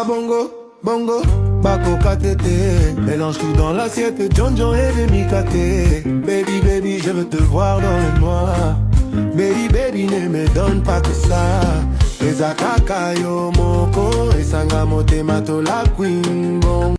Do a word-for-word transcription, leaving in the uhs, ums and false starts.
Bongo, bongo, bako katete. Mélange tout dans l'assiette, John John et demi katé. Baby, baby, je veux te voir dans le noir. Baby, baby, ne me donne pas que ça. Eza kaka yo moko, esanga mote mato la queen. Bongo.